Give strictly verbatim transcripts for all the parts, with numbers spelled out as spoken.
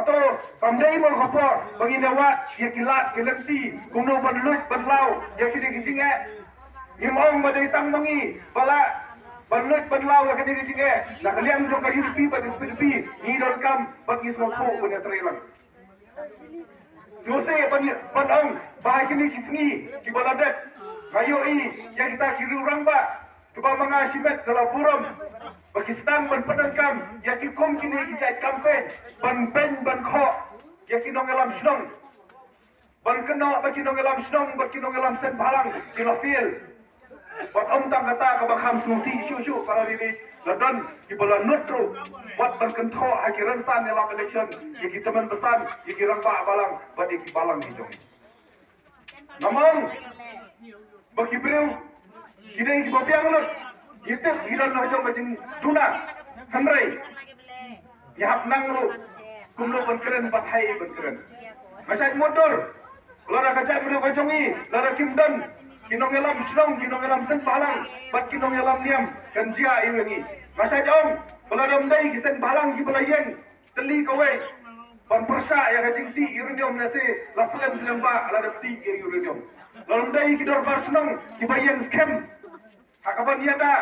To, kam dei mo ka por ba ngin ïa wad ïa ki lad ki lynti kumno ban luid ban law ïa kine ki jingeh. Ngim ong ba dei tang ma ngi ba lah ban luid ban law ïa kine ki jingeh. Na ka liang jong ka U D P bad S P D P ngi donkam bad ngi sngewthuh ban ïatrei lang. Sngewsih ban, ban ong ba ha kine ki sngi kiba la dep nga ïohi ïa kita ki riew rangbah kiba ma nga shimet nga la burom ba ki sdang ban pyndonkam ïa ki kum kine ki jait campaign ban beiñ ban khoh ïa ki nongïalam shnong. Ban kynnoh ba ki nongïalam shnong bad ki nongïalam seng bhalang ki la fail. Bad ym tang kata, kaba kham sngewsih shuh shuh para ri, la don kiba la nud ruh wat ban kynthoh ha ki rynsan ïalap election ïa ki tymmen basan, ïa ki rangbah balang bad ïa ki balang ki jong. Namar ba ki briew ki dei kiba biang lut, ngi tip ngi don la jong ka jingduna. Hynrei ngi hap nang ruh kumno ban kren bad haei ban kren. Nga shait mutdur, lada ka jaitbynriew ka jong ngi, lada kim don ki nongïalam shnong, ki nongïalam seng bhalang bad ki nongïalam niam, kan jia ïa ngi. Nga shait ong ba lada ym dei ki seng bhalang kiba la ïeng tylli kawei ban pyrshah ïa ka jingtih uranium, lehse la slem slem ba la dep tih ïa uranium. Lada ym dei ki dorbar shnong kiba ïeng skhem ha kaban ïada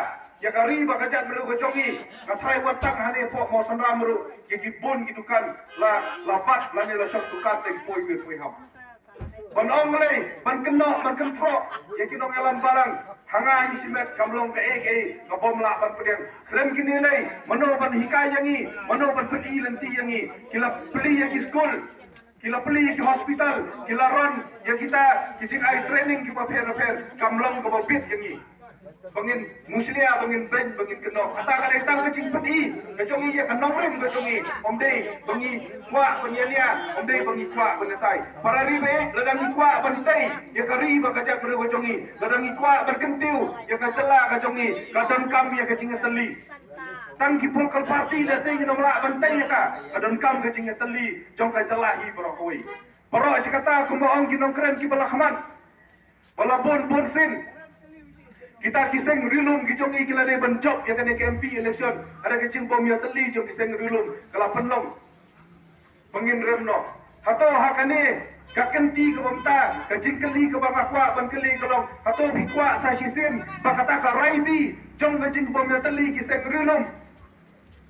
ïa ka ri bad ka jaitbynriew ka jong ngi, nga tharai wat tang hangne hapoh Mawsynram ruh ïa ki bun ki dukan la, la bat lane la shong dukan da ki poi wir poi hap. Ban ong lei, ban kynnoh ban kynthoh ïa ki nongïalam balang, ha nga hi shimet kam long kaei kaei kaba ym lah ban pdiang. Khlem kine lei, mano ban hikai ïa ngi, mano ban pyni lynti ïa ngi? Ki la plie ïa ki skul, ki la plie ïa ki hospital, ki la run ïa kita ki jingai training kiba pher bapher, kam long kaba bit ïa ngi ba ngin mushlia, ba ngin beiñ, ba ngin kynnoh. Kata ka dei tang ka jingpyni ka jong ngi ïa ka nongrim ka jong ngi. Ym dei ba ngi kwah ban ïania, ym dei ba ngi kwah ban ïatai. Para ri baieit, lada ngi kwah ban tei ïa ka ri bad ka jaitbynriew ka jong ngi, lada ngi kwah ban kyntiew ïa ka jylla ka jong ngi, ka donkam ïa ka jingïatylli. Tang ki political party lehse ngin ym lah ban tei ïa ka, ka donkam ka jingïatylli jong ka jylla hi baroh kawei. Baroh shi katta kumba ong ki nongkren kiba la khmat, ba la bun bun sien kita ki seng riewlum ki jong ngi ki la dei ban jop ïa kane ka M P election. Hynrei ka jingbym ïatylli jong ki seng riewlum ka la pynlong ba ngin rem noh. Hato ha kane ka kynti kaba mynta, ka jingkylli kaba nga kwah ban kylli ka long, hato phi kwah sa shisien ba kata ka raibi jong ka jingbym ïatylli ki seng riewlum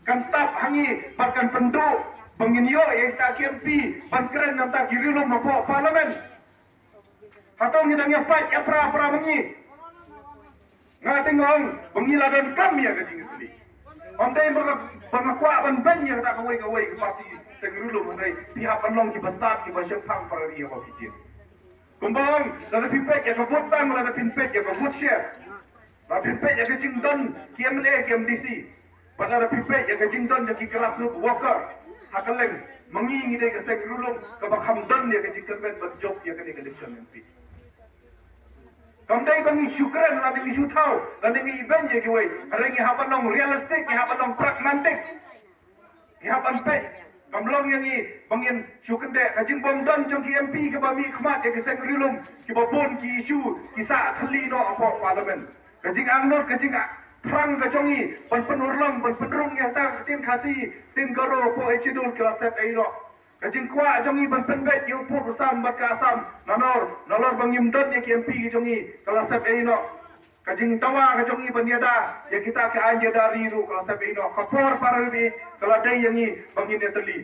kan tap ha ngi bad kan pynduh ba ngin ïoh ïa kita ki M P ban kren na bynta ki riewlum hapoh Parliament? Hato ngi dang ïa pait ïa pra pra ma ngi? Nga te nga ong ba ngi la donkam ïa ka jingïatylli. Ym dei ba nga, ba nga kwah ban beiñ ïa kata kawei kawei ka party seng riewlum, hynrei phi hap ban long kiba stad, kiba shemphang para ri ha ba phi jied. Kumba ong, lada phi peit ïa ka vote bank, lada phi peit ïa ka vote share, lada phi peit ïa ka jingdon ki M L A, ki M D C, bad lada phi peit ïa ka jingdon jong ki grassroots worker ha kylleng, ma ngi ngi dei ka seng riewlum kaba kham don ïa ka jingkyrmen ban jop ïa kane ka election M P. Kam dei ba ngi shu kren lane ngi shu thaw lane ngi beiñ ïa kiwei, hynrei ngi hap ban long realistic, ngi hap ban long pragmatic. Ngi hap ban peit, kam long ïa ngi ba ngin shu kyndeh. Ka jingbym don jong ki M P kiba mihkhmat ïa ki seng riewlum, kiba bun ki issue ki sah thylli noh hapoh Parliament. Ka jingangnud, ka jingthrang ka jong ngi ban pynurlong, ban pynrung ïa kata ka ktien Khasi, ktien Garo hapoh ki schedule ki la sep ei noh. Ka jingkwah jong ngi ban pynbeit ïa u pud u sam bad ka Assam, nalor, nalor ba ngim don ïa ki M P ki jong ngi, ka la sep ei noh. Ka jingdawa ka jong ngi ban ïada ïa kita ki aiñ ïada ri ruh ka la sep ei noh. Ka por para ri ka la dei ïa ngi ba ngin ïatylli.